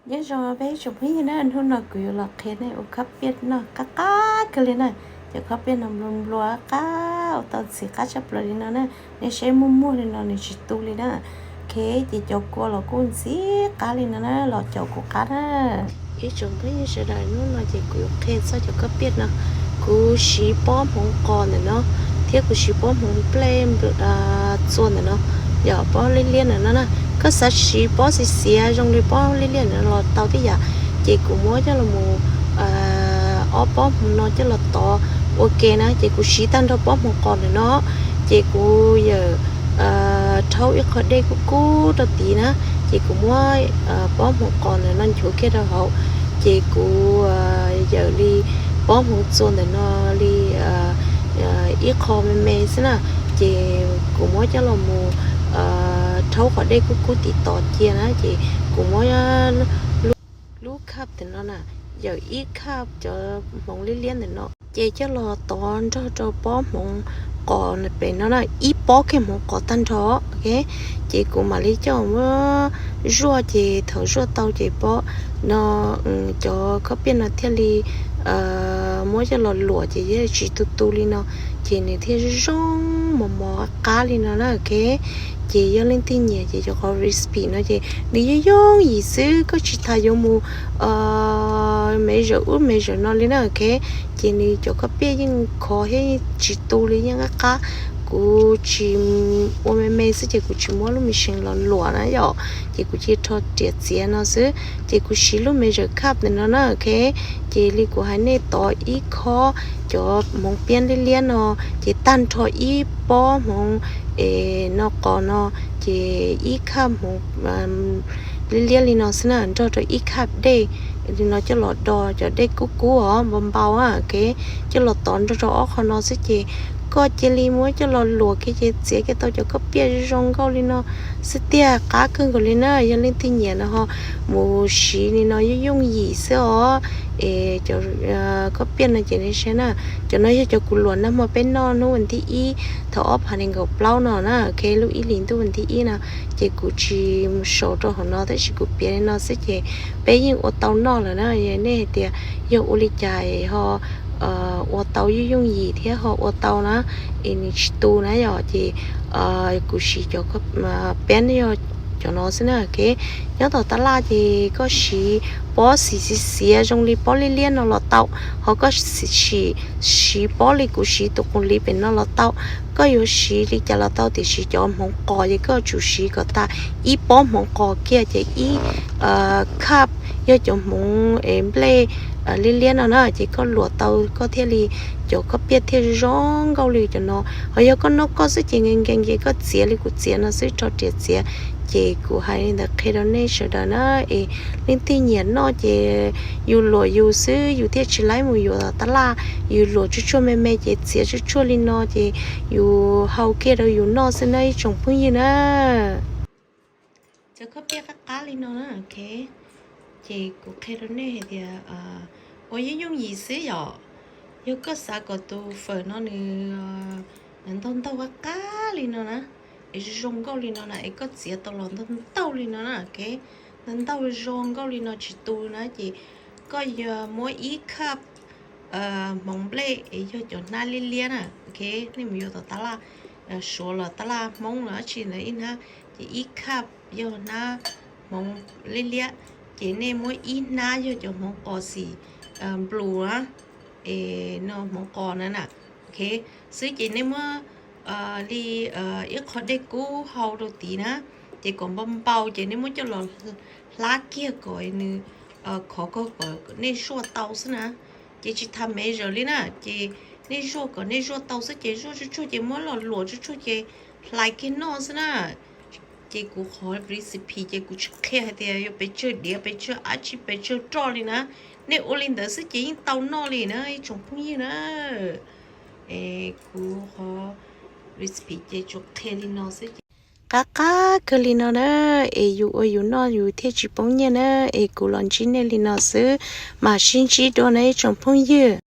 Nyob zoo peb ib tsoom phooj ywg na, hnub no kuv yuav los qhia nej ua khob piaj noj qab qab kawg li na. Cov khob piaj no nplua nplua qab, ua tau ntxim qab tshaj plaws li no na. Nej saib muag muag li no nws tsis tu li na. Ok, ces cov kua los kuj ntxim qab li no na, los caum kuv qab na. Ib tsoom phooj ywg sawv daws, hnub no ces kuv yuav qhia txog cov khob piaj no. Kuv siv pob hmoov qos ntawm no, thiab kuv siv pob hmoov nplej txua ntawm no, yog pob liab liab ntawm no na. Koj xav siv pob xiav xiav zoo li pob liab liab ntawm no los tau tib yam. Ces kuv muab coj los mus, ob pob hmoov no coj los tov ua ke na, ces kuv siv tag nrho pob hmoov qos ntawm no, ces kuv yawm rhaub ib qho dej kub kub rau tid na, ces kuv muab pob hmoov qos ntawm no nchuav kiag rau hauv, ces kuv yawm li pob hmoov txua ntawm no li ib qho me me xwb na, ces kuv muab coj los mus rhaub qhov dej kub kub tid tod cia na, ces kuv muab lub cup ntawm no na, yawm ib cup cov hmoov liab liab ntawm no, ces coj los tov nrog rau pob hmoov qos pem no na, ib pob kiag hmoov qos tag nrho, ok. Ces kuv mam li coj muab zuaj, ces thaum zuaj tau ces pob no, cov khob piaj no thiaj li muab coj los luam ces thiaj tsis tu tu li no, ces nws thiaj zoo zoo mos mos qab li no na, ok. Ces yog leej twg nyiam ces cov qhov recipe no ces nws yooj yooj yim xwb, koj tsis tas yuav mus me zawm ub me zawm no li na, ok. Ces nws cov khob piaj yeej khov thiab yeej tsis tu li, yeej qab qab. Kuv tsis ua me me xwb ces kuv tsis muab lub me seem los luam na yom, ces kuv cia rho riam txiav no xwb. Ces kuv siv lub me zawm cup ntawm no na, ok. Ces li kuv hais nej tov ib khob cov hmoov piab liab liab no, ces tag nrho ib pob hmoov no qos no, ces ib cup hmoov liab liab li no xwb na, nrog rau ib cup dej li no coj los do cov dej kub kub os, npau npau, ok, coj los tov nrog rau ob qho no xwb ces koj cia li muab coj los luam kiag ces txiav kiag tau cov khob piaj zoo nkauj li no xwb tiag, qab kawg nkaus li na. Yog leej twg nyiam no ho mus siv li no yooj yooj yim xwb os. Es cov khob piaj no ces nej saib na, cov no yog cov kuv luam nag hmo peb noj hnub vas thib ib thaum ob phav nees nkaum plaub no na, ok, lub ib hlis ntuj vas thib ib no, ces kuv tsis sau rau hauv no tab sis kuv piav li no xwb ces peb yeej ua tau noj lawm na. Nej hais tias yog ua li cas ho ua tau yooj yooj yim thiab ho ua tau na, es nws tsis tu na yom, ces kuv siv cov peb yog cov no xwb na, ok. Nyob tom tab laj ces koj siv pob xim xiav xiav zoo li pob liab liab no los tau, ho koj siv pob li kuv siv tus qoos liv pem no los tau. Koj yuav siv li cas los tau, tiam sis cov hmoov qos ces koj tsum siv kom tag ib pob hmoov qos kiag ces ib cup yog cov hmoov nplej liab liab no na, ces koj luam tau koj thiaj li, cov khob piaj thiaj zoo nkauj li cov no. Ho yog koj noj koj xwb ces nkees nkees ces koj txiav li kuv txiav no xwb, rho riam txiav. Ces kuv hais li ntawd qhia rau nej sawv daws na, es leej twg nyiam noj ces yus luam yus xwb, yus thiaj tsis laib mus yuav tom tab laj, yus luam tsuag tsuag me me ces txiav tsuag tsuag li no ces yus hau kiag rau yus noj xwb na ib tsoom phooj ywg na. Cov khob piaj qab qab li no na, ok. Ces kuv qhia rau nej hais tias ua yooj yooj yim xwb yom. Yog koj xav kom tus fawm no nws ntaug ntaug qab qab li no na, es zoo nkauj li no na, es koj txiav tau los ntaug ntaug li no na, ok, ntaug ntaug zoo nkauj li no tsis tu na, ces koj yuav muab ib cup hmoov nplej es yog cov hnab liab liab na, ok, nej mus yuav tom tab laj Suav los tab laj Hmoob los dab tsi ntawd ib hnab, ces ib cup yog hnab hmoov liab liab, ces nej muab ib hnab yog cov hmoov qos xim nplus na, es no hmoov qos na na, ok, xwb ces nej muab li ib qho dej kub hau rau tid na, ces kom npau npau ces nej muab coj los hlab kiag kom nws khov kawg kom nej zuaj tau xwb na. Ces tsis tas me zawm li na, ces nej zuaj kom nej zuaj tau xwb ces zuaj tsuag tsuag ces muab los luam tsuag tsuag ces hlais kiag noj xwb na. Ces kuv qhov recipe ces kuv tsis qhia hais tias yuav pes tsawg diav pes tsawg ab tsi pes tsawg roj li na, nej ua li ntawd xwb ces yeej tau noj li na ib tsoom phooj ywg na. Kuv qhov recipe ces tsuas qhia li no xwb ces qab qab kawg li no na, es yus ua yus noj yus thiaj tsis poob nyiaj na. Es kuv los ntsib nej li no xwb, mam sib ntsib dua na ib tsoom phooj ywg.